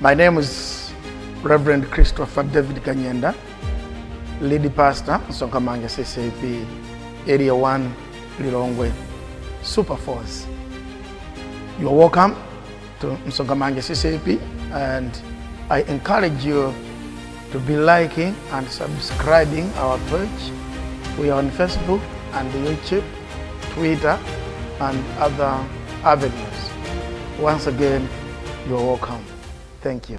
My name is Reverend Christopher David Kanyenda, lead pastor, Msonkhamanja CCAP, Area 1, Lilongwe, Super Force. You are welcome to Msonkhamanja CCAP, and I encourage you to be liking and subscribing our page. We are on Facebook and YouTube, Twitter, and other avenues. Once again, you are welcome. Thank you.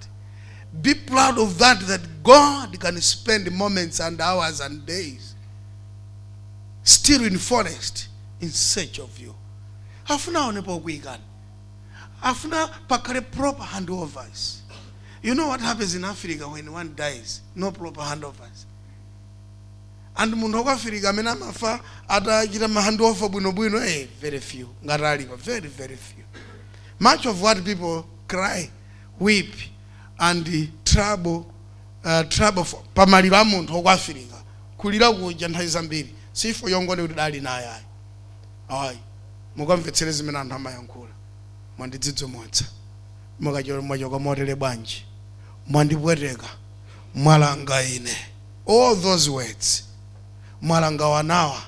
Be proud of that, that God can spend moments and hours and days still in forest in search of you. Afuna aone pokuyikani. Afuna pakhale proper handovers. You know what happens in Africa when one dies? No proper handovers. And munthu waku Africa amene amafa atachita ma handover bwinobwino, very few. Ngati alipo, very, very few. Much of what people cry, weep, and trouble for, pamaliro a munthu waku Africa, kulira kuja nthawi zambiri, si yongone kuti dali naye ayi. Ayi. Mukamvetsere zimene anthu amayankhula. Mwandidzidzimutsa. Mwachoka motere bwanji. Mwandipweteka. Mwalanga ine. All those words. Mwalanga wanawa.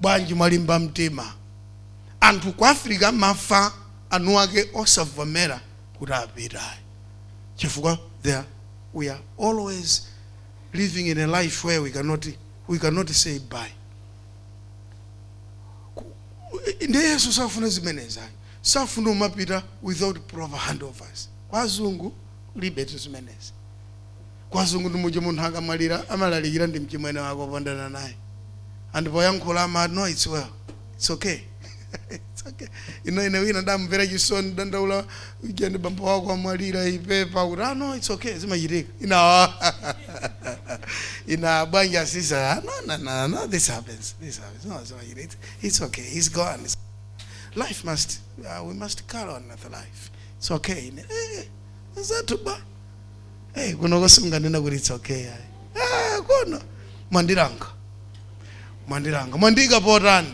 Bwanji mwalimba mtima. Anthu ku Africa amafa anu ake osavomera kuti apita. Chifukwa we are always living in a life where we cannot say bye. Ndiye Yesu safuna zimenezi ayi. Safuna umapita without proper handovers. Kwa azungu kulibe zimenezi. Kwa azungu ndi muja munthu akamwalira amalalikira ndi mchimwene wake opondana naye. And poyankhula amati no, it's well. It's okay. It's okay. Ino ine wina ndamvera chisoni dandaula ujeni bambo wako amwalira ipepa kuti no, it's okay, zimachitika. Ina ina bwanja sisa, no, no, no, no, this happens. This happens. No, zimachitika. It's okay. He's gone. It's life must, we must carry on with life. It's okay. Zathu ba. Hey, kuno kosunganena kuti it's okay. Kuno mwandiranga. Mwandiranga. Mwandika potani.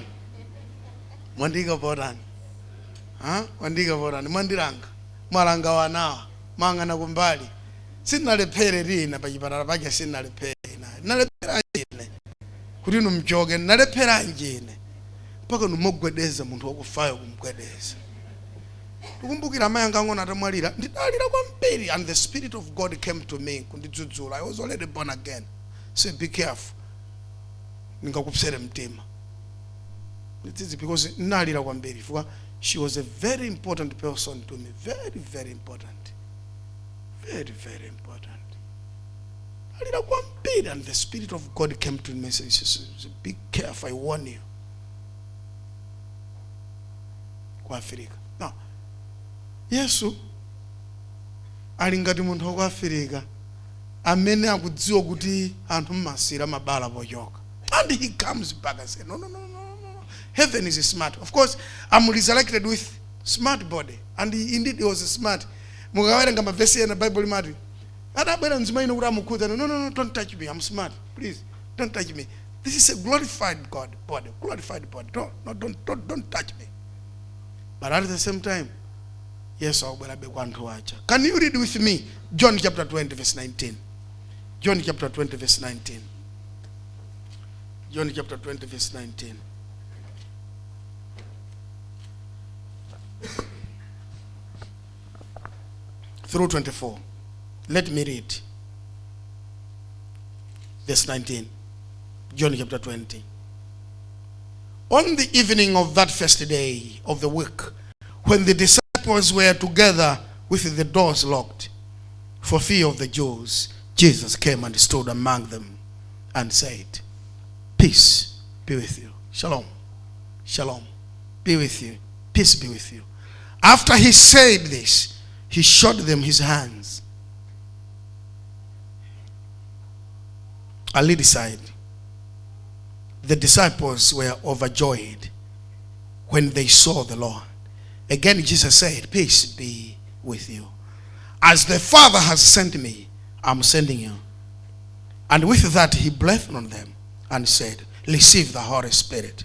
Mwandika potani. Ha? Mwandika potani. Mwandiranga. Mwalanga wanawa. Mwang'ana kumbali. Sinalephere lina pachipatala pake sinalephere ina. Nalephera ine. Kuti inu mchoke nalephera ine. Mpaka numugwedeza munthu wakufayo kumgwedeza. Ndikumbukira amayi anga ang'ono atamwalira, ndidalira kwambiri, and the Spirit of God came to me kundidzudzula. I was already born again. So be careful. Ndingakupsere mtima. Ndidzidzi because ndinalira kwambiri chifukwa she was a very important person to me. Very, very important. Very, very important. Alira kwambiri, and the Spirit of God came to me and said, be careful, I warn you. Ku Africa. Now, Yesu ali ngati munthu wa ku Africa amene akudziwa kuti anthu mmasira mabala pochoka. And he comes back and says, no, no, no, no, no, no. Heaven is smart. Of course, I'm resurrected with smart body. And indeed he was smart. Mukawerenga mavesi ena Bible imati, adabwera mzimayi ino kuti amukhudza, no, no, no, don't touch me. I'm smart. Please, don't touch me. This is a glorified God body, glorified body. Don't, no, don't, don't, don't touch me. But at the same time, Yesu akubwerabe kwa anthu aja. Can you read with me John chapter 20 verse 19? John chapter 20 verse 19. John chapter 20 verse 19. Through 24. Let me read. Verse 19. John chapter 20. On the evening of that first day of the week, when the disciples were together with the doors locked, for fear of the Jews, Jesus came and stood among them and said, Peace be with you. Shalom. Shalom. Be with you. Peace be with you. After he said this, he showed them his hands. I'll decide. The disciples were overjoyed when they saw the Lord. Again, Jesus said, Peace be with you. As the Father has sent me, I'm sending you. And with that, he breathed on them and said, Receive the Holy Spirit.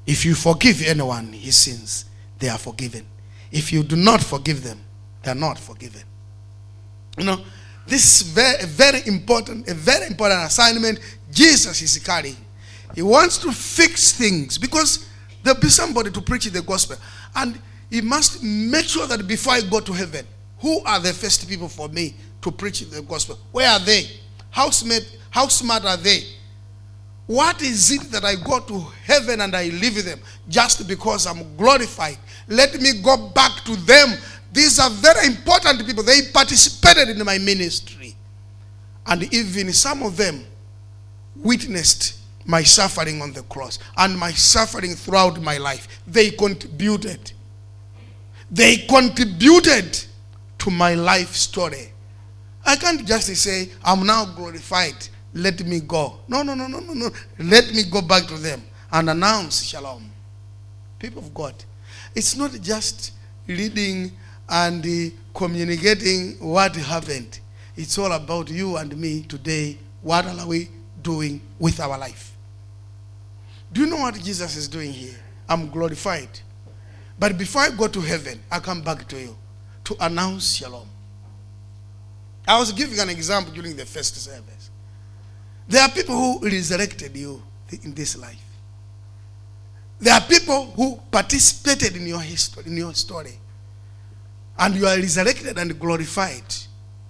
If you forgive anyone his sins, they are forgiven. If you do not forgive them, they are not forgiven. This is very, very important, a very important assignment Jesus is carrying. He wants to fix things because there'll be somebody to preach the gospel. And he must make sure that before I go to heaven, who are the first people for me to preach the gospel? Where are they? How smart are they? What is it that I go to heaven and I leave them just because I'm glorified? Let me go back to them. These are very important people. They participated in my ministry. And even some of them witnessed my suffering on the cross and my suffering throughout my life. They contributed. They contributed to my life story. I can't just say, "I'm now glorified. Let me go." No, no, no, no, no, no. Let me go back to them and announce shalom. People of God, it's not just reading and communicating what happened. It's all about you and me today. What are we doing with our life? Do you know what Jesus is doing here? I'm glorified. But before I go to heaven, I come back to you to announce shalom. I was giving an example during the first service. There are people who resurrected you in this life. There are people who participated in your history, in your story. And you are resurrected and glorified.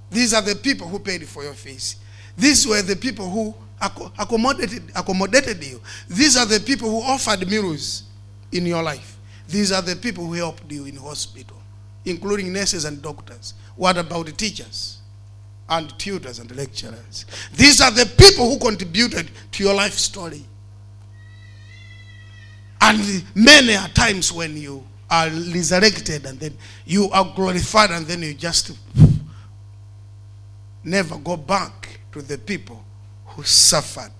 These are the people who paid for your fees. These were the people who accommodated you. These are the people who offered meals in your life. These are the people who helped you in hospital, including nurses and doctors. What about the teachers and tutors and lecturers? These are the people who contributed to your life story. And many are times when you are resurrected and then you are glorified and then you just never go back to the people who suffered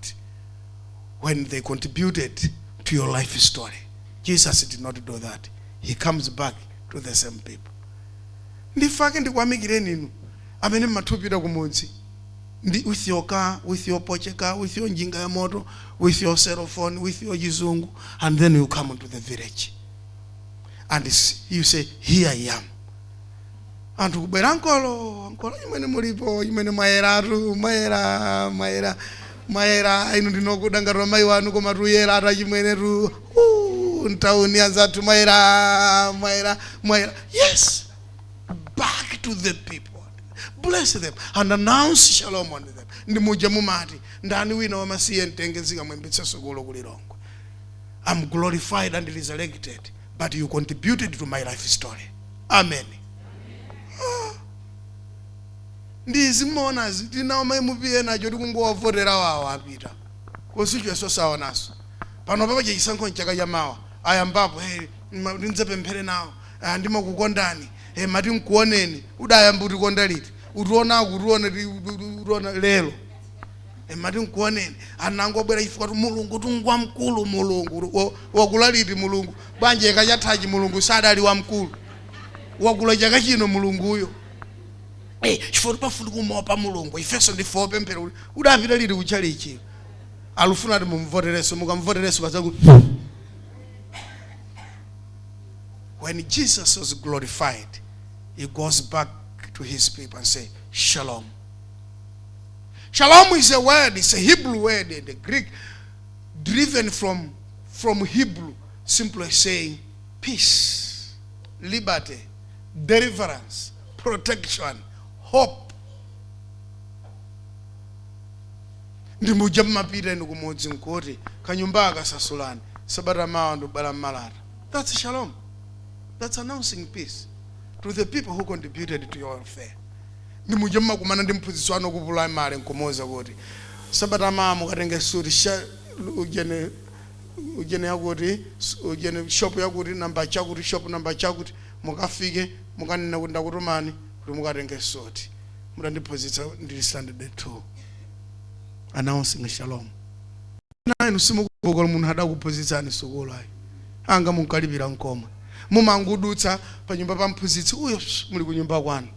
when they contributed to your life story. Jesus did not do that. He comes back to the same people. Ndifake ndikuyamikireni inu amene mmathupita kumudzi ndi with your car, with your pocheka, with your njinga ya moto, with your cell phone, with your chizungu, and then you come into the village and you say, "Here I am." Anthu kubwera, "Ankolo, ankolo, imene mulipo imene mwayeratu, mwayera, mwayera, mwayera inu ndinokuda ngati amayi wanu koma tuyera ata chimwenetu mtauni anzathu mwayera, mwayera, mwayera." Yes, back to the people, bless them and announce shalom on them. Ndi muja mumati, "Ndani wina wamasiye mtenge zikamwembetsa sukulu ku Lilongwe?" I'm glorified and resurrected, but you contributed to my life story. Amen. Ah. Ndizi mmaonazi tinawo ma MP enacho tikungowavotera wawo apita constituency saonaso pano papa chisankho chaka chamawa ayambapo, "Hey, ndidzapemphere nawo. Ah, ndimakukondani. Hey, mati nkuoneni." Udayamba utikonda liti? Utiona kutiona utiona lero. "Eh, mati nkuoneni." Anangobwera chifukwa tu Mulungu tungwa mkulu. Mulungu wakula liti? Mulungu bwanji kachathachi Mulungu sadali wamkulu, wakula chaka chino Mulunguyo. Eh, chifukwa tipafuna kumopa Mulungu, ifenso ndife opemphera. Kuti udapita liti kuchalichi? Alufuna ati mumvotereso, mukamvotereso pazaku. When Jesus was glorified, he goes back to his people and say, "Shalom." Shalom is a word, it's a Hebrew word in the Greek, driven from Hebrew, simply saying peace, liberty, deliverance, protection, hope. Ndimuja mmapita inu kumudzi nkuti, "Kanyumba akasasulani sabata mawa ndibala mmalata." That's shalom. That's announcing peace to the people who contributed to your welfare. Ndimuja mmakumana ndi mphunzitsi wanu ku primary nkumuwuza kuti, "Sabata mawa mukatenge suti sha ujene ujene yakuti ujene shop yakuti namba chakuti, shop namba chakuti, mukafike mukanena kuti ndakutumani kuti mukatenge suti mutandiphunzitsa ndili standard 2." Announcing shalom. Inu simukumbukira munthu adakuphunzitsani sukulu ayi, anga munkalipira mkoma, mumangudutsa pa nyumba pa mphunzitsi uyo, muli kunyumba kwanu,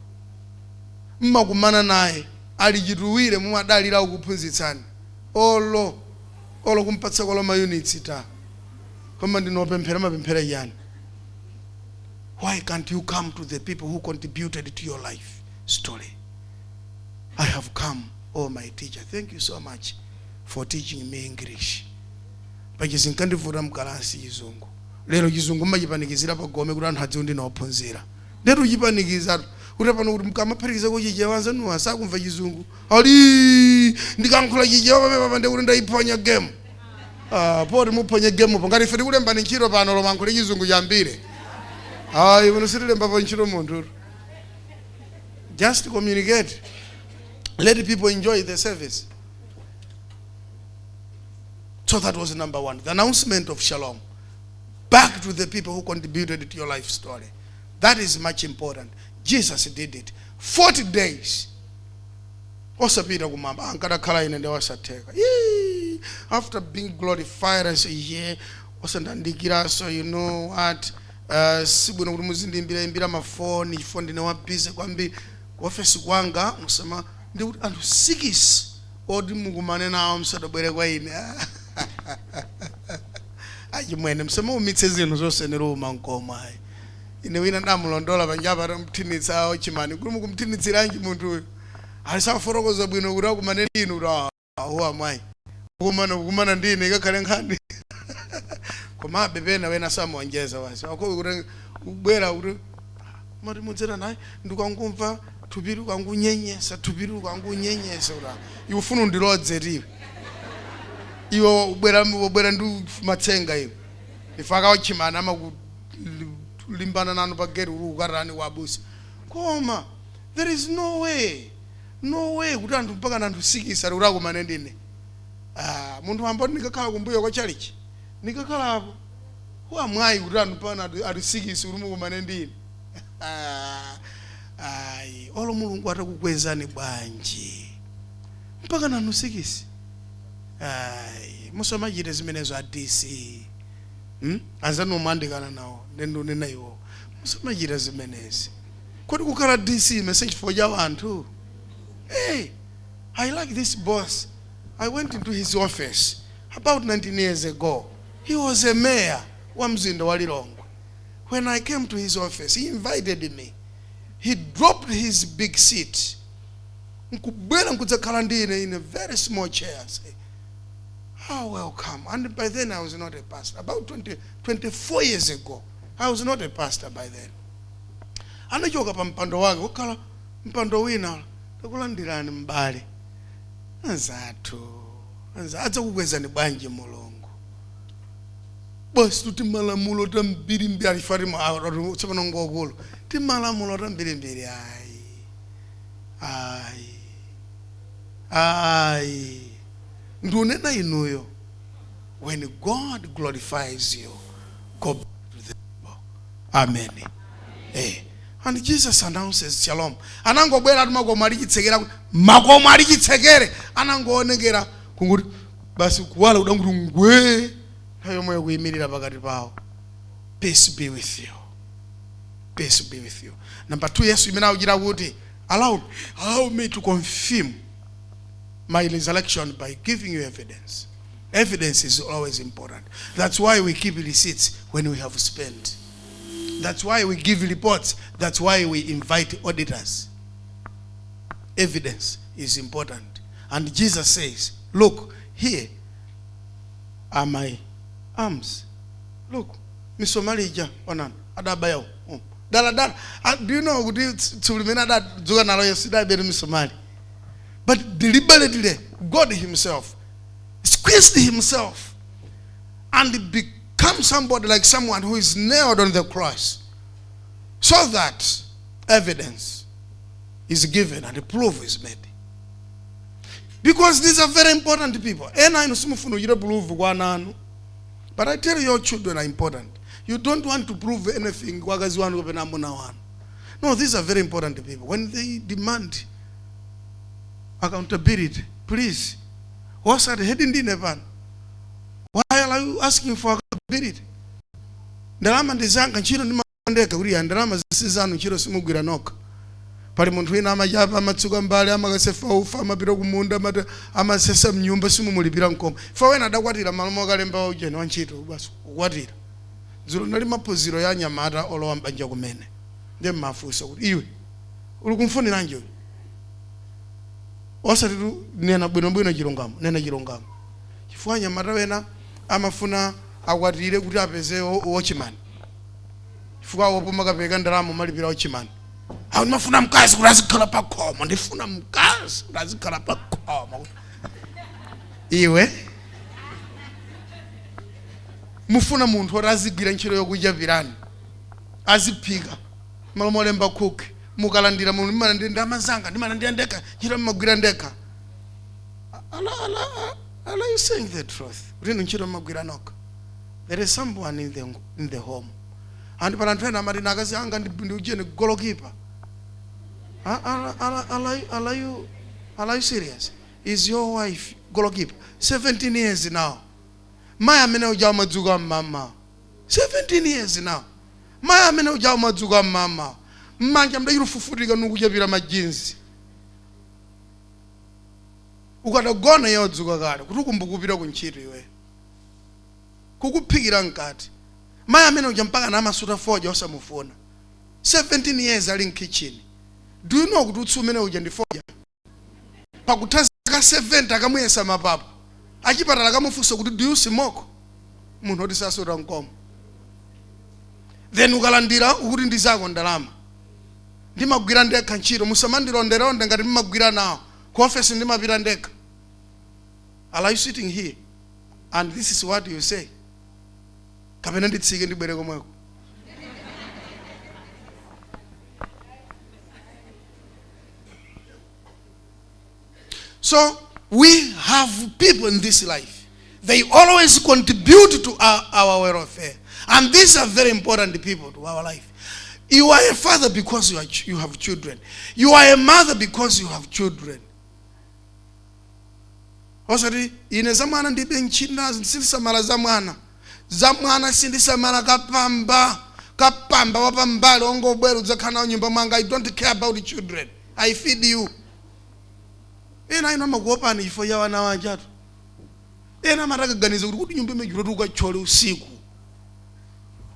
mmakumana naye ali chituwire, mumadalira kuphunzitsani, olo olo kumpatsa kwalo ma units ta, koma ndinopemphera mapemphera yani. Why can't you come to the people who contributed to your life story? I have come, oh my teacher. Thank you so much for teaching me English. Pachi zinkandivuta mkalasi chizungu. Lero chizungu mmachipanikizira pagome kuti anthu adziwe ndine wophunzira. Ndetu chipanikiza kuti pano kuti mkamaphatikiza kuchichewa, anzanuwa sakumva chizungu. Ali ndikankhula Chichewa pamene papa ndekuti ndayiphonya game. Ah, poti muphonye game po ngati ife tikulembani ntchito pano, loma ankhule chizungu chambire. Ayi, pano sitilembapo ntchito munthu. Just communicate. Let people enjoy the service. So that was number one, the announcement of shalom back to the people who contributed to your life story. That is much important. Jesus did it. 40 days osapita kumwamba. Ankadakhala ine ndewasatheka. Yee! After being glorified and say, yeah, osandandikiraso. You know what, sibwino kuti muzindiimbiraimbira mafoni chifukwa ndine wa busy kwambiri ku ofesi kwanga. Musama ndikuti anthu 6 oti mukumane nawo msadabwere kwa ine. Achimwene, musamaumitse zinthu zoseneruma nkoma ayi. Ine wina ndamulondola panjapa atamuthinitsa chimani kuti mukumthinitsiranji munthu uyu, alisafotokoza bwino kuti akumane inu, kuti ahuwa mwayi kukumana kukumana ndine ikakhale nkhani. Komabe pena wena samuonjeza wasi wakobe kuti kubwera kuti mati mudzera naye ndikangumva thupiri ukangunyenyesa, thupiri ukangunyenyesa, kuti iwe ufuna undilodze tiwe, iwe ubwera, ubwera ndi matsenga iwe. Ife akawachimana amakulimbana nanu pa gate kuti ukatani kwabusa. Koma there is no way, no way kuti anthu mpaka na anthu 6 ali kuti akumane ndine. Ah, munthu wamba ndikakhala kumbuyo kwa chalichi, ndikakhalapo who am I kuti anthu mpaka anthu 6 kuti mukumane ndine? Ah, ayi, olo Mulungu atakukwezani bwanji, mpaka nanu 6, ayi, musamachite zimenezo a DC. Anzanu mwandikana nawo, ndendunena iwo, musamachita zimenezi. Kodi kukhala DC mese chifukwa cha anthu? Hey, I like this boss. I went into his office about 19 years ago. He was a mayor wa mzinda wa Lilongwe. When I came to his office, he invited me. He dropped his big seat nkubwera nkudzakhala ndi ine in a very small chair. Say, "How welcome." And by then I was not a pastor. About 20, 24 years ago, I was not a pastor by then. Anachoka pa mpando wake kukhala mpando wina, takulandirani mbale. Anzathu, adzakukwezani bwanji Mulungu? Basi tuti malamulo tambirimbiri alifati tsopano ngokulu ti malamulo tambirimbiri. Ayi, ayi, ayi, ndiunena inuyo, when God glorifies you, go back to the people. Amen. Eh. And Jesus announces shalom. Anangobwera ati makomo alichitsekera, kuti makomo alichitsekere, anangoonekera kunguti basi kuwala kudanguti ngwee, nthawi yomweyo kuyimirira pakati pawo. Peace be with you, peace be with you. Number two, Yesu imene akuchita kuti allow me to confirm my resurrection by giving you evidence. Evidence is always important. That's why we keep receipts when we have spent. That's why we give reports. That's why we invite auditors. Evidence is important. And Jesus says, "Look, here are my arms. Look, misomali ija onani adabayawo." Dala dala. Do you know kuti tsiku limene adadzuka nalo Yesu idabere misomali? But deliberately God himself squeezed himself and become somebody like someone who is nailed on the cross so that evidence is given and proof is made, because these are very important people. Ena inu simufuna kuchita proof kwa ana anu, but I tell you, your children are important. You don't want to prove anything kwa akazi wanu kapena amuna wanu. No, these are very important people. When they demand accountability, please, wasati hedi ndine pano, why are you asking for accountability? Ndalama ndizanga, ntchito ndimandeka kuti ya ndalama zisizanu, ntchito simugwira nokha. Pali munthu wina amachapa, amatsuka mbale, amakasefa ufa, amapita kumunda, amasesa mnyumba, simumulipira mkoma. Fa wena adakwatira malo mokalemba ujeni wa ntchito, basi kukwatira. Dzulo ndali maphunziro ya anyamata olowa mbanja kumene, ndiye mmafunsa kuti iwe uli kumfuniranji uyu? Osati nena bwinobwino chilungamo, nena chilungamo, chifukwa anyamata wena amafuna akwatire kuti apeze watchman, chifukwa awopo makapeka ndalama malipira watchman. Awu, ndimafuna mkazi kuti azikhala pakhomo, ndifuna mkazi kuti azikhala pakhomo. Iwe mufuna munthu oti azigwira ntchito yokuchapirani, aziphika, malo molemba cook. Mukalandira munthu, ndimalandira ndalama zanga, ndimalandira ndekha, ntchito mmagwira ndekha. Ala, ala, ala, you saying the truth kuti inu ntchito mmagwira nokha? There is someone in the home. And pala anthu ena amati, "Nakazi anga ndi ujeni, goalkeeper." Ala, ala, ala, you are you serious? Is your wife goalkeeper? 17 years now, mayi amene uja umadzuka mmamawa, 17 years now, mayi amene uja umadzuka mmamawa, mmanja mdachilufufutika nukuchapira majinsi. Ukadagona iye wadzuka kale kuti ukumbukupita ku ntchito, iwe kukuphikira mkati. Mayi amene uja mpaka namasuta fodya osamufuna, 17 years ali mkitchen. Do you know kuti utsi umene uja ndi fodya? Pakutha zaka 70 akamuyesa mapapu, achipatala akamufunsa kuti, "Do you smoke?" Munthu oti sasuta mkomo. Then ukalandira ukuti ndi zako ndalama, "Ndimagwira ndekha ntchito, musamandilondelonde ngati mmagwira nawo ku ofesi, ndimapita ndekha." Are you sitting here and this is what you say? Kapena nditsike ndibwere komweko? So we have people in this life. They always contribute to our welfare. And these are very important people to our life. You are a father because you have children. You are a mother because you have children. Osati, "Ine za mwana ndibe ntchito, sindisamala za mwana, za mwana sindisamala, kapamba kapamba wapambali ongobwera udzakhala nawo nyumba mwanga, I don't care about children, I feed you." Ena ino amakuopani chifukwa cha wana wachatu. Ena amatakaganiza kuti nyumba imene kuti ukatchole usiku,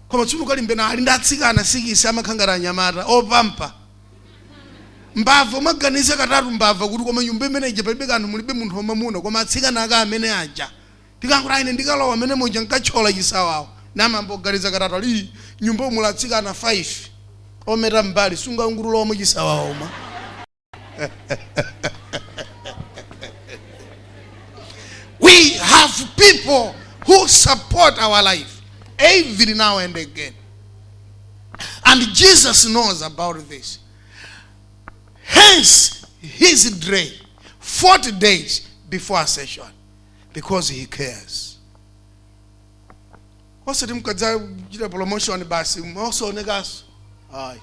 koma tsono ukalimbe na ali ndi atsikana 6, amakhangata anyamata opampa mbava, umaganiza katatu mbava kuti, "Koma nyumba imene ija palibe kanthu, mulibe munthu wamamuna, koma atsikana aka amene aja tikankuti ine ndikalowa amene muja nkathyola chisawawa." Namamboganiza katatu ali nyumba muli atsikana 5 ometa mbali, sungangutulowa chisawawa uma. We have people who support our life every now and again. And Jesus knows about this. Hence, his day, 40 days before ascension, because he cares. Osati mukadzachita promotion basi osaonekaso. Ayi,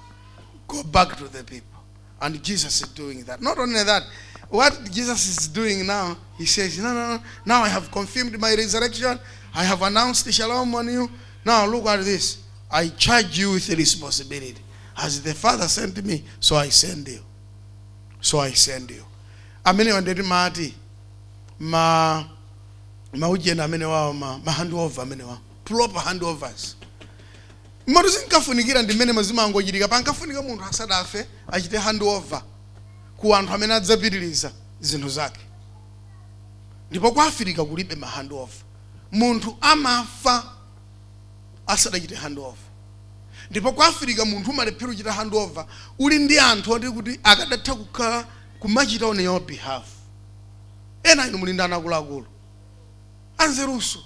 go back to the people. And Jesus is doing that. Not only that, what Jesus is doing now, he says, "No, no, no, now I have confirmed my resurrection. I have announced shalom on you. Now look at this. I charge you with responsibility. As the Father sent me, so I send you. So I send you." Amene wandeti mati ma maujena amene wawo ma handover, amene wawo proper handovers. Moti zinkafunikira ndi mmene mazimangochitika, pankafunika munthu asadafe achite handover ku anthu amene adzapitiriza zinthu zake. Ndipo ku Afirika kulibe ma handover. Munthu amafa asadachite handover. Ndipo ku Afirika munthu umalephera kuchita handover uli ndi anthu oti kuti akadatha kukhala kumachita on your behalf. Ena inu muli ndi ana akuluakulu anzeruso,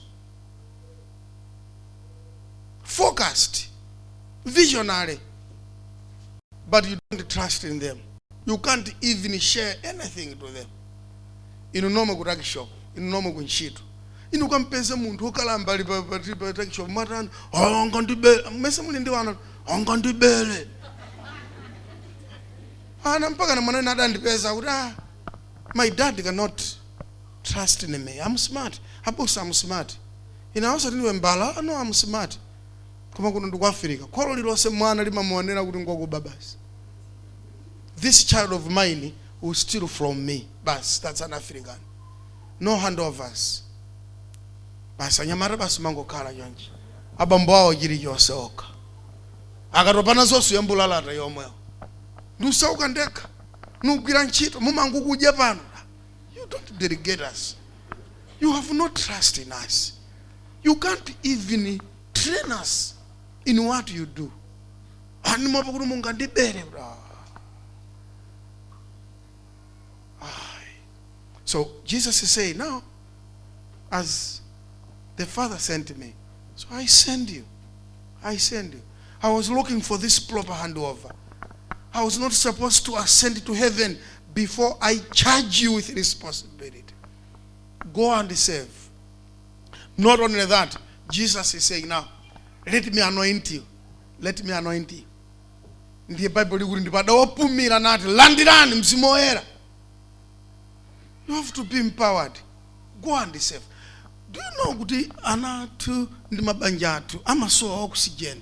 focused, visionary, but you don't trust in them. You can't even share anything to them. Inu nomwe ku tuckshop, inu nomwe ku ntchito, inu ukampeza munthu wokalamba ali pa tuckshop, mwatani? "Angandibele." Mese muli ndi wana, "Angandibele ana." Mpaka na mwana adandipeza kuti, "Ah, my dad cannot trust in me. I'm smart, abusa, I'm smart." Ine osati ndiwe mbala. "No, I'm smart." Koma kuno ndi ku Africa, kholo lilonse mwana limamuonera kuti ngokuba basi. "This child of mine will steal from me." Basi, that's an African. No handovers. Basi anyamata basi mangokhala chonchi, abambo awo chilichonse okha, akatopana zonse yambulalata yomwewo. "Ndiusauka ndekha, nugwira ntchito, mumangokudya pano." You don't delegate us. You have no trust in us. You can't even train us in what you do. Animapo kuti mungandibere. Ah. So Jesus is saying, now, as the Father sent me, so I send you. I send you. I was looking for this proper handover. I was not supposed to ascend to heaven before I charge you with responsibility. Go and serve. Not only that, Jesus is saying now, let me anoint you. Let me anoint you. Ndiye Bible likuti ndipo adawapumira nati, landirani Mzimu Woyera. You have to be empowered. Go and serve. Do you know kuti ana athu ndi mabanja athu amasowa oxygen,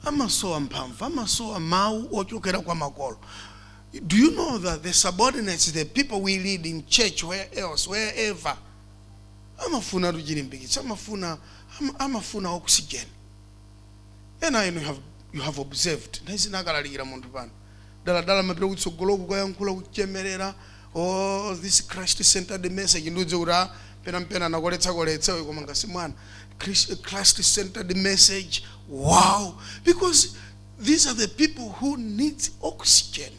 amasowa mphamvu, amasowa mawu ochokera kwa makolo? Do you know that the subordinates, the people we lead in church, where else, wherever, amafuna tuchilimbikitsa, amafuna oxygen? Ena inu you have observed, nthawi zina akalalikira munthu pano daladala mapita kutsogolo kukayankhula, kuchemerera, "Oh, this Christ centered message." Ndiudze kuti, ah, pena mpena anakoletsa uyu, koma ngasi mwana Christ centered message, wow, because these are the people who need oxygen.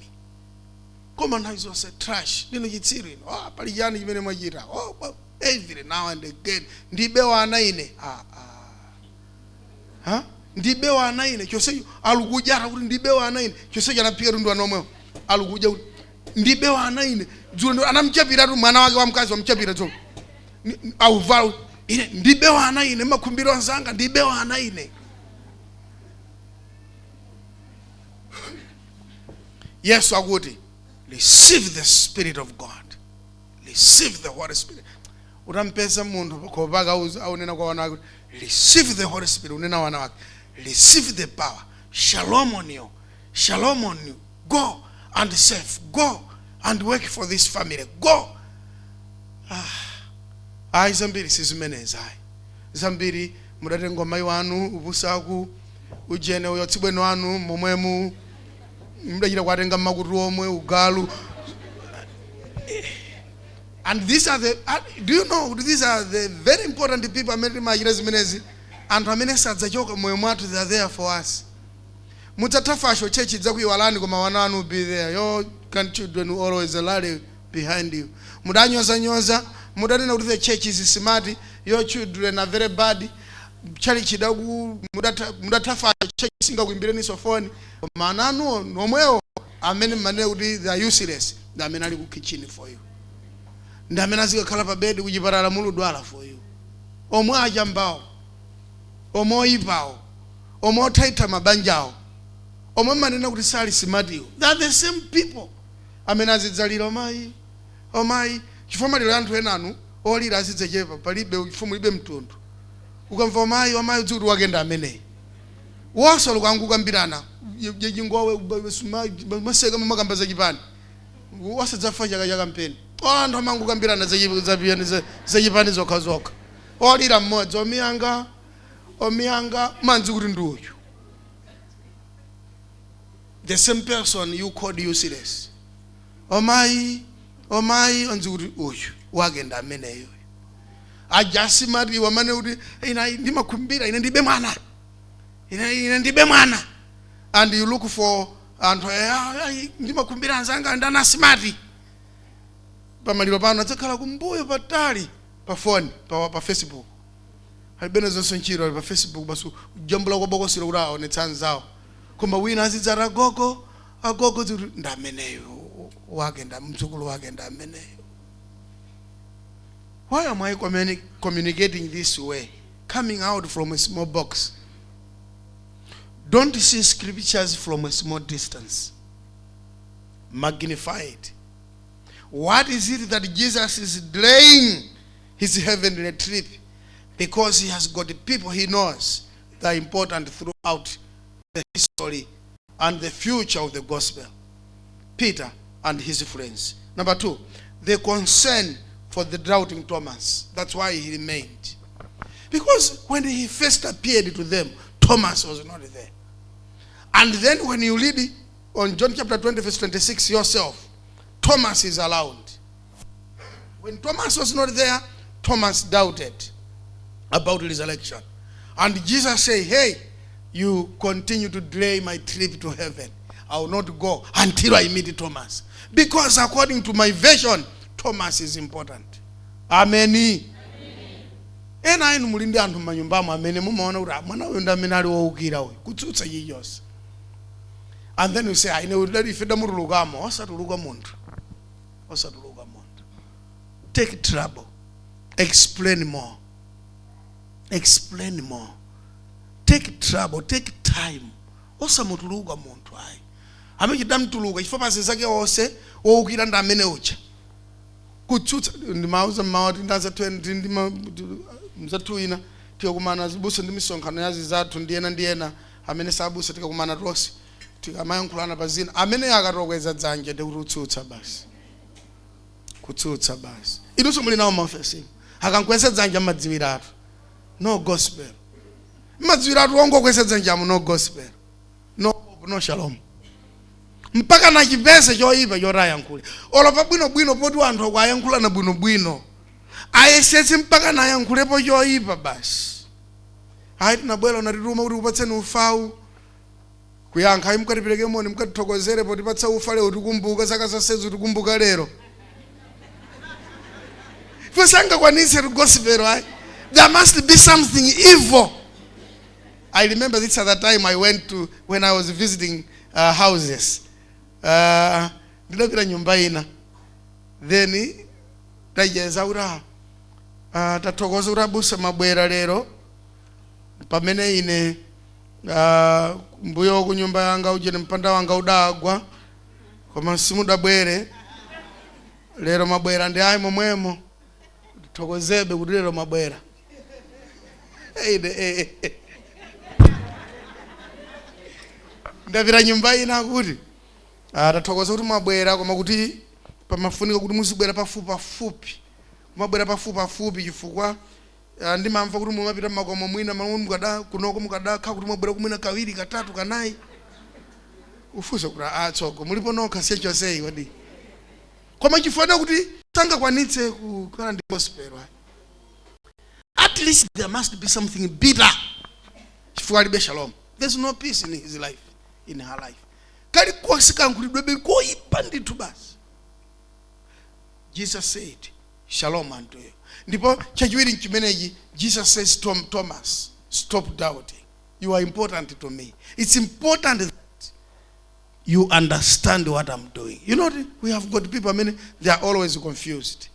Koma nthawi zonse trash, ndino chitsiru ino, oh, pali chani chimene mwachita, oh, well, every now and again, ndibe wana ine, ah, ah. Ha? Ndibe wana ine, chonsecho alikuja kuti ndibe wana ine, chonsecho anaphika tundu ana omwewo, alikuja kuti ndibe wana ine. Dzulo anamchapiratu mwana wake wamkazi, wamchapira dzulo. Auvala ine ndibe wana ine, makhumbiro anzanga, ndibe wana ine. Yesu akuti, receive the Spirit of God, receive the Holy Spirit. Utampeza munthu kopaka aunena kwa wana wake, receive the Holy Spirit, unena wana wake, receive the power. Shalom on you, shalom on you. Go and serve, go and work for this family, go. Ah, ayi, zambiri sizimenezi, ayi, zambiri mudatenga mayi wanu upusaku ujene uyo tsibweno wanu momwemu mudachita kuwatenga mmakutu omwe ugalu. And these are the do you know these are the very important people amene timachita zimenezi, anthu amene sadzachoka moyo mwathu? They are there for us. Mudzatha fasho, church idzakuyiwalani, koma wana wanu will be there. Your grandchildren will always rally behind you. Mudanyozanyoza, mudanena kuti the church is smart, your children are very bad, church idaku mudatha fasho, church singakuimbireniso foni, koma ana anuwo nomwewo amene mmanena kuti they are useless ndi amene ali ku kitchen for you, ndi amene azikakhala pa bedi kuchipatala muludwala for you, omwe achambawo, omwe oyipawo, omwe othaitha mabanjawo, omwe manena kuti sali smartiwo. They are the same people amene azidzalira, omayi, omayi, chifukwa maliro ya anthu enanu olira azidzachepa, palibe chifukwa mulibe mtundu. Ukamva omayi, omayi, udzi kuti wakenda ameneyi wonse alukangukambirana chingowe maseka mumakamba zachipani, wasadzafa chaka cha kampeni, anthu amangukambirana zachipani zokha zokha, olira mmodzi, omiyanga, omiyanga, manzi kuti ndi uyu, the same person you called useless, omayi, omayi, onzi kuti uyu wakenda ameneyo ajasimatiwa mane kuti ine ndimakhumbira ine ndibe mwana, ine ndibe mwana. And you look for anthu, ndimakhumbira anzanga ndanasimati, pamaliro pano adzakhala kumbuyo patali pa phone, pa Facebook, alibene zonse ntchito, ali pa Facebook basi kujambula kwa bokosilo kuti aonetsa anzawo. Koma wina azidzati agogo, agogo, zikuti ndi ameneyo wake, nda mdzukulu wake ndi ameneyo. Why am I communicating this way, coming out from a small box? Don't see scriptures from a small distance. Magnify it. What is it that Jesus is delaying his heavenly trip? Because he has got people he knows that are important throughout the history and the future of the gospel, Peter and his friends. Number two, the concern for the doubting Thomas. That's why he remained, because when he first appeared to them, Thomas was not there. And then when you read on John chapter 20 verse 26 yourself, Thomas is around. When Thomas was not there, Thomas doubted about resurrection. And Jesus said, "Hey, you continue to delay my trip to heaven. I will not go until I meet Thomas. Because according to my vision, Thomas is important." Ameni. Ena inu muli ndi anthu m'manyumbamo amene mumaona kuti, "Ah, mwana uyu ndi amene ali wowukira uyu, kutsutsa chilichonse." And then you say, "Ah, ine udali ife damutulukamo." Osatuluka munthu, osatuluka munthu. Take trouble, explain more, explain more. Take trouble, take time. Osamutuluka munthu ayi. Amene chidamtuluka chifukwa pasi zake onse wowukira ndi amene uja kutsutsa. Ndimauza mmawa kuti ndazathu ndi mzathu ina tikakumana zibusa ndi misonkhano yazi zathu ndi ena ndi ena amene sabusa, tikakumana tonse tikamayankhulana pa zina, amene akatokweza dzanja ndikuti utsutsa basi, kutsutsa basi. Inunso muli nawo maofesi, akankweza dzanja mmadziwiratu, no gospel. Mmadziwiratu ongokweza dzanjamo, no gospel, no hope, no shalom, mpaka nachipese choyipa choti ayankhule olo pabwinobwino poti anthu akuayankhulana bwinobwino, ayesetse mpaka nayankhulepo choyipa basi. "Ayi, tinabwera, unatituma kuti upatseni ufawu." Kuyankha, "Ayi, mukatipereke moni, mukatithokozere potipatsa ufa lero, tikumbuka zaka zonsezo, tikumbuka lero." Ife sangakwanitse gospel ayi. There must be something evil. I remember this other time I went to, when I was visiting houses, ndidapita nyumba ina, then tacheza kuti, "Tathokoza kuti abusa mabwera lero pamene ine mbuyo ku nyumba yanga ujene mpanda wanga udagwa, koma simudabwere. Lero mabwera, ndi ayi momwemo tithokozebe kuti lero mabwera." Ine ndapita nyumba ina kuti, "Tathokoza kuti mwabwera, koma kuti pamafunika kuti muzibwera pafupi pafupi, kumabwera pafupi pafupi, chifukwa ndimamva kuti mumapita mmakomo mwina mamwe mukada kunoko mukadakha kuti mwabwera kumwina kawiri, katatu, kanayi." Ufunsa kuti, "Atsogo mulipo nokha sechonseyi kodi?" Koma chifukwa kuti sangakwanitse kukhala ndi gospel ayi. At least there must be something bitter, chifukwa alibe shalom. There's no peace in his life, in her life. Kalikonse kankhulidwebe koyipa ndithu basi. Jesus said, "Shalom unto you." Ndipo chachiwiri nchimenechi, Jesus says, "Thomas, stop doubting. You are important to me. It's important that you understand what I'm doing." You know, we have got people amene they are always confused.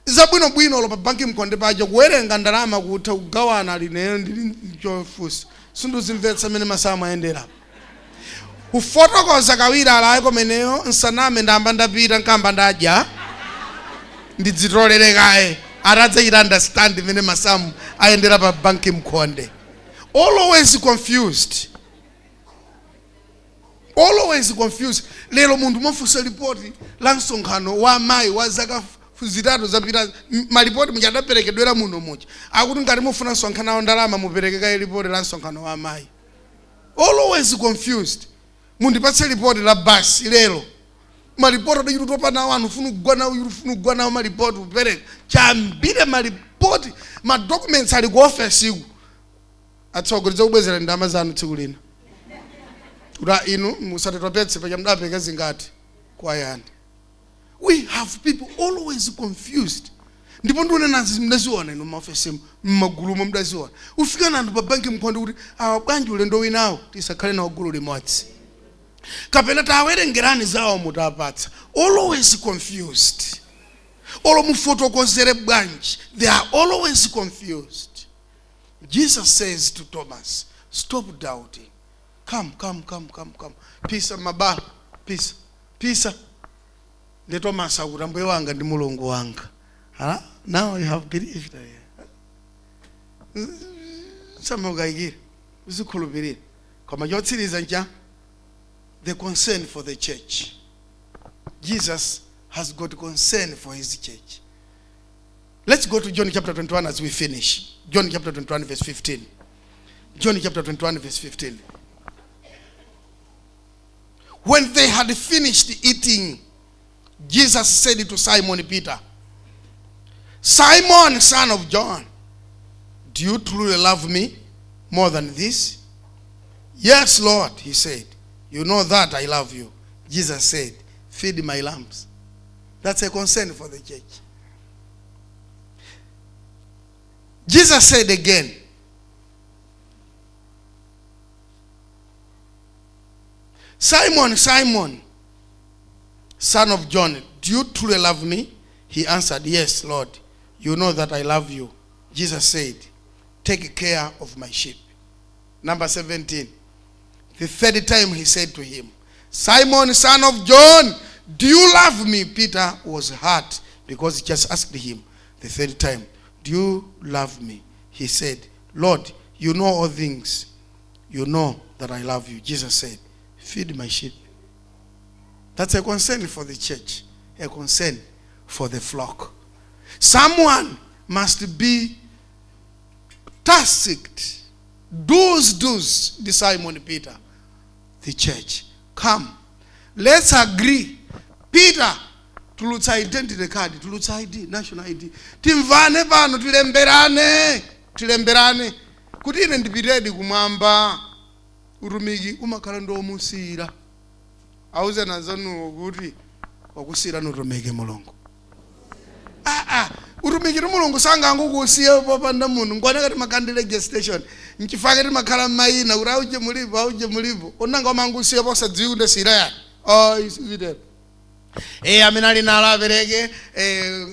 Zabwinobwino olo pa banki mkhonde paja kuwerenga ndalama, kutha kugawana, lineyo ndili chofunsa, sinduzimvetsa amene masamu ayendera. Kufotokoza kawiri, alayi komeneyo nsaname, ndamba ndapita nkamba ndadya, ndidzitolere kaye atadzachita understand imene masamu ayendera pa banki mkhonde. Always confused, always confused. Lero munthu mofunsa ripoti la msonkhano wa amayi wa zaka 3 zapita, malipoti muja adaperekedwera muno muja, akuti ngati mufuna msonkhano wa ndalama mupereke kaye ripoti la msonkhano wa amayi. Always confused. "Mundipatse ripoti la basi." Lero malipoti adachita topa nawo anthu, ufuna kugwa nawo, ufuna kugwa nawo malipoti kupereka chambire malipoti, ma documents ali ku office iku. "Atsogoleri, kubwezera ndalama zanu tsiku lina," kuti inu musatitopetse, pacha mudapeka zingati kwa yani. We have people always confused. Ndipo ndione nazi mdaziona inu maofesimu, mmagulumo mdaziona, ufika na anthu pa banki mkhonde kuti awa bwanji ulendo winawo tisakhale nawo gulu limodzi, kapena tawerengerani zawo mutapatsa. Always confused. Olo mufotokozere bwanji, they are always confused. Jesus says to Thomas, "Stop doubting. Come, come, come, come, come. Pisa mabala, pisa, pisa." Ndi Thomas akuti, "Ambuye wanga ndi Mulungu wanga." Ah, now you have believed. Samukayikira, uzikhulupirira. Koma chotsiriza ncha the concern for the church. Jesus has got concern for his church. Let's go to John chapter 21 as we finish. John chapter 21 verse 15. John chapter 21 verse 15. When they had finished eating, Jesus said to Simon Peter, Simon, son of John, do you truly love me more than this? Yes, Lord, he said. You know that I love you. Jesus said, Feed my lambs. That's a concern for the church. Jesus said again, Simon, Simon, son of John, do you truly love me? He answered, Yes, Lord. You know that I love you. Jesus said, Take care of my sheep. Number 17. The third time he said to him, Simon, son of John, do you love me? Peter was hurt because he just asked him the third time, Do you love me? He said, Lord, you know all things. You know that I love you. Jesus said, Feed my sheep. That's a concern for the church, a concern for the flock. Someone must be tasked. Those, the Simon Peter, the church. Come, let's agree. Peter, tulutsa identity card, tulutsa ID, national ID. Timvane pano, tilemberane, tilemberane. Kuti ine ndipitedi kumwamba. Utumiki umakhala ndi omusiyira. Auze nazanuwo kuti wakusiyira utumiki Mulungu. Ah, ah, utumiki ti Mulungu sangangokusiya popanda munthu. Ngwana kati makandile gestation nchifukwa timakhala m'mayina kuti auje mulipo, auje mulipo, onanga umangusiya posadziwi kuti sira yani. Oh, isizitero. Amene ali nalo apereke,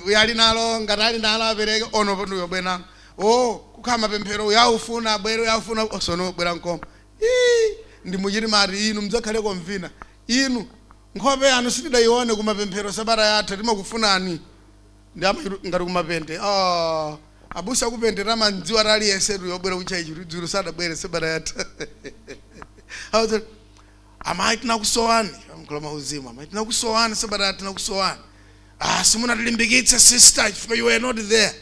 uyo ali nalo, ngati ali nalo apereke, ono panduyo bwenalo. Oh, kukhala mapemphero, uyaufuna abwere, uyaufuna osono bwera mkoma. Ii, ndi muchiti mati inu mudzakhale komvina inu nkhope yanu sitidayione kumapemphero sabata yatha, timakufunani. Ndi ngati kumapente, ah, abusa kupente tamandziwa taliyense yobwera kuchaichi kuti dzulo sadabwere sabata yatha. Awuza, amayi tinakusowani, amkula mauzimu, amayi tinakusowani sabata yatha, tinakusowani. Ah, simunatilimbikitse sister, chifukwa you were not there.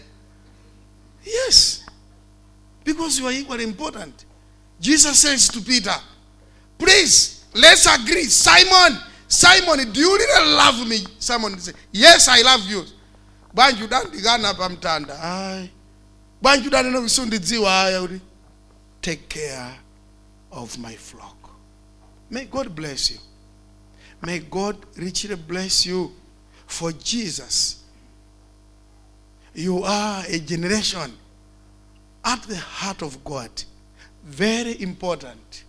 Yes, because you are equally important. Jesus says to Peter, please, let's agree. Simon, Simon, do you really love me? Simon said, Yes, I love you. Bwanji udandikana pa mtanda? Ayi, bwanji udanena kuti sundidziwa? Aya, kuti take care of my flock. May God bless you. May God richly bless you for Jesus. You are a generation at the heart of God, very important.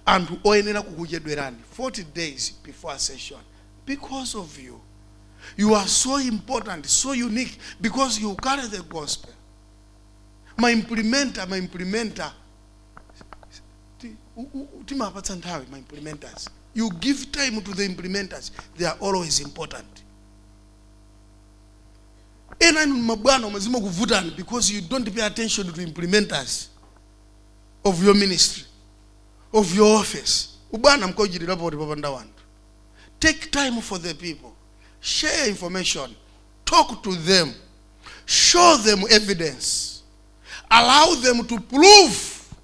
Anthu oyenera kukuchedwerani 40 days before a session because of you. You are so important, so unique, because you carry the gospel. Ma implementer, ma implementer, timapatsa nthawi ma implementers. You give time to the implementers, they are always important. Ena inu mabwana umazima kuvutani because you don't pay attention to implementers of your ministry, of your office. Ubwana mkochitirapo poti popanda wanthu. Take time for the people, share information, talk to them, show them evidence, allow them to prove,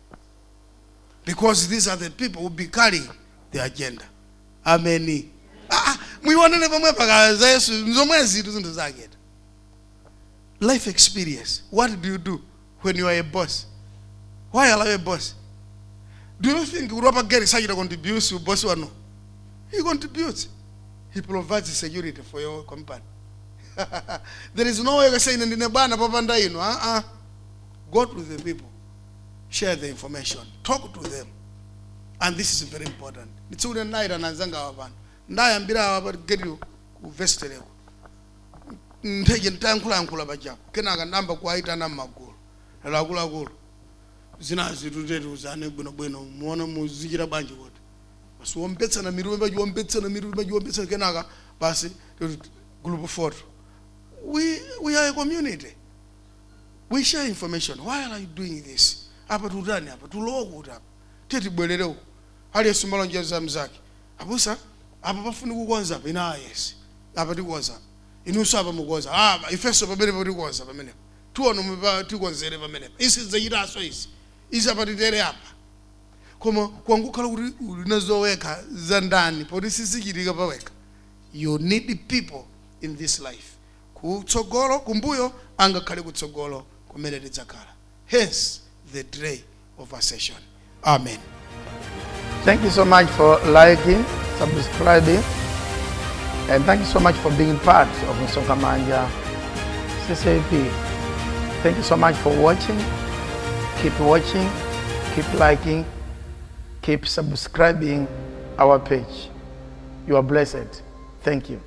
because these are the people who be carrying the agenda. Ameni. Ah, ah, muionene pamwe pakaza Yesu zomwe zitu zinthu zake. Life experience. What do you do when you are a boss? Why are you a boss? Do you think kuti wapagere sachita contribute boss wanu? He contributes. He provides security for your company. There is no way you say ine ndine bwana popanda inu. Ah, ah. Go to the people, share the information, talk to them, and this is very important. Nditsikuti ndayitana anzanga awa pano, ndayambira awa pa gate ku vesteleko, ntheje nditayankhulayankhula pajapo, kenaka ndamba kuwayitana m'magulu lero, akuluakulu, zinazi tutetiuzane bwinobwino, muone muzichita bwanji kuti basi wombetsana mitu pachiwombetsana mitu pachiwombetsana, kenaka basi group photo. We are a community. We share information. Why are you doing this? Apa tutani? Apa tulowa kuti? Apa tiye tibwerere uku. Aliyense malonjeza mzake, abusa, apa pafuni kukonza apa. Ina, yes, apa tikukonza apa, inunso apa mukonza apa, ifenso pamenepo tikukonza pamenepo, tiona tikonzere pamenepo, isi zachitaso izi, izi apa titere apa. Koma kwangukhala kuti uli nazowekha za ndani, poti sizichitika pawekha. You need people in this life. Kutsogolo, kumbuyo, angakhale kutsogolo kumene tidzakhala. Hence the delay of ascension. Amen. Thank you so much for liking, subscribing, and thank you so much for being part of Msonkhamanja CCAP. Thank you so much for watching. Keep watching, keep liking, keep subscribing our page. You are blessed. Thank you.